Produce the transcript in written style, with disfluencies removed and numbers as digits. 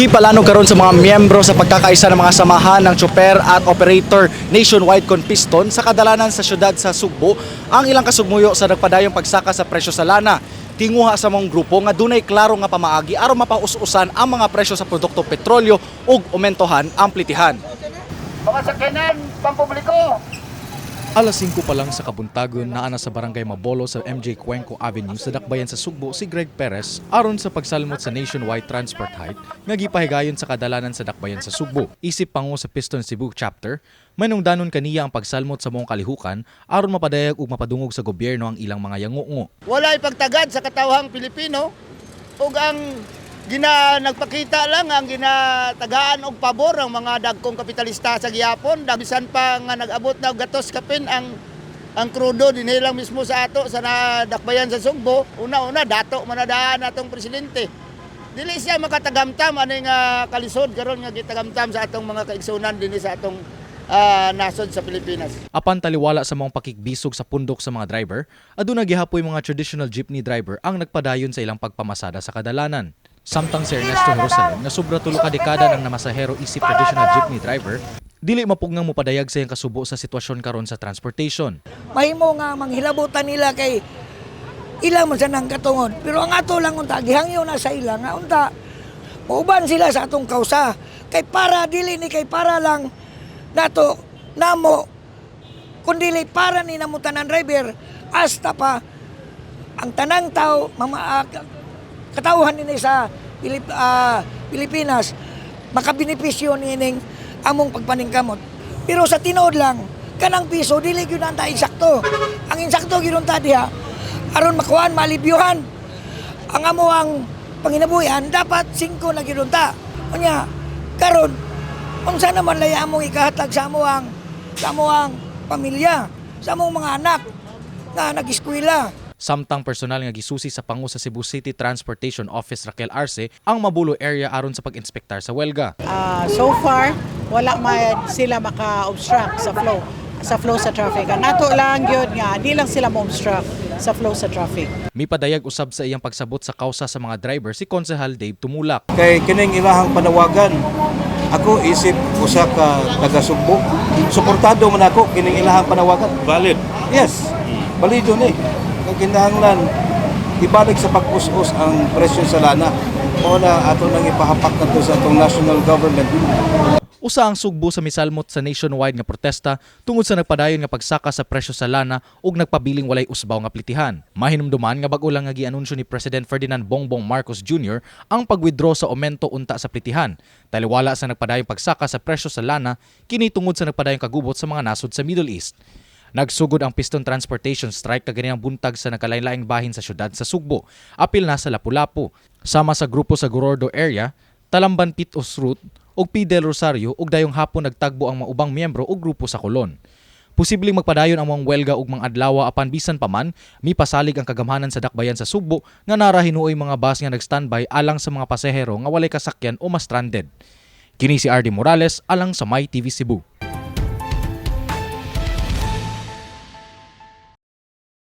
Gipalanog karon sa mga miyembro sa pagkakaisa ng mga samahan ng tsuper at operator nationwide kon Piston sa kadalanan sa syudad sa Sugbo ang ilang kasugmuyo sa nagpadayong pagsaka sa presyo sa lana. Tinguha sa mga grupo nga dunay klaro nga pamaagi aron mapaus-usan ang mga presyo sa produkto petrolyo ug umentohan ang plitihan. Mga sakyanan pampubliko. Alas 5 pa lang sa kabuntagon, naa na sa Barangay Mabolo sa MJ Cuenco Avenue sa Dakbayan sa Sugbo si Greg Perez aron sa pagsalmot sa nationwide transport height nga gipahigayon sa kadalanan sa Dakbayan sa Sugbo. Isip pango sa Piston Cebu Chapter, manungdanon kaniya ang pagsalmot sa maong kalihukan aron mapadayag ug mapadungog sa gobyerno ang ilang mga yangungo. Walay pagtagad sa katawhang Pilipino ug ang gina nagpakita lang ang ginatagaan og pabor ang mga dagkong kapitalista sa gihapon, bisan pa nga nag-abot na og gatos kapin ang krudo dinhi lang mismo sa ato sa Dakbayan sa Sugbo. Una-una, dato man na daan atong presidente, dili siya makatagamtam ani nga kalisod karon nga gitagamtam sa atong mga kaigsunan dinhi sa atong nasod sa Pilipinas. Apan taliwala sa maong pakigbisog sa pundok sa mga driver, aduna gihapoy mga traditional jeepney driver ang nagpadayon sa ilang pagpamasada sa kadalanan. Samtang si Ernesto Jerusalem nga sobra 3 ka dekada nang namasahero isip traditional jeepney driver, dili mapugngang mopadayag sa iyang kasubo sa sitwasyon karon sa transportation. Mahimo nga manghilabutan nila kay ila man sa nang katungod. Pero ang ato lang unta, gihangyo na sa ila nga unta muuban sila sa atong kausa. Kay para dili ni kay para lang nato namo kundi para ni namo tanan driver, hasta pa ang tanang tao mama, katawhan nini sa Pilipinas makabenepisyo nining among pagpaningkamot. Pero sa tinuod lang, kanang piso dili gyud na insakto. Ang insakto gyud unta diha aron makuan malibyuhan ang amo ang panginabuhian, dapat 5 na gyud unta. Unya karon unsa naman lay among ikahatag sa amo ang pamilya, sa among mga anak nga nag-eskwela? Samtang personal nga gisusi sa pangu sa Cebu City Transportation Office Raquel Arce ang Mabulo area aron sa pag-inspektar sa welga. So far, wala man sila maka-obstruct sa flow sa traffic. Ang ato lang yun nga, di lang sila mo-obstruct sa flow sa traffic. Mipadayag usab sa iyang pagsabot sa kausa sa mga driver si Konsehal Dave Tumulak. Kay kining ilahang panawagan, ako isip usa ka taga Sugbo, suportado man ako kining ilahang panawagan. Valid. Yes, balido ni. Kay kinahanglan ibalik sa pag-us-us ang presyo sa lana. Mao na ato nang ipahapak kadto sa atong national government. Usa ang Sugbo sa misalmot sa nationwide nga protesta tungod sa nagpadayon nga pagsaka sa presyo sa lana ug nagpabiling walay usbaw nga plitihan. Mahinumduman nga bag-o lang nga gianunsyo ni President Ferdinand Bongbong Marcos Jr. ang pag-withdraw sa aumento unta sa plitihan. Taliwala sa nagpadayong pagsaka sa presyo sa lana kini tungod sa nagpadayong kagubot sa mga nasod sa Middle East. Nagsugod ang Piston Transportation Strike kaganinang buntag sa nagkalain-laing bahin sa syudad sa Sugbo, apil na sa Lapu-Lapu. Sama sa grupo sa Gorordo area, Talamban Pitos Route ug P. Del Rosario, ug dayong hapon nagtagbo ang mga ubang miyembro og grupo sa Colon. Posibleng magpadayon ang mga welga ug mga adlaw, apan bisan pa man, mipasalig ang kagamhanan sa Dakbayan sa Sugbo nga nara hinuoy mga bus nga nag-standby alang sa mga pasahero nga walay kasakyan o ma-stranded. Kini si RD Morales alang sa My TV Cebu.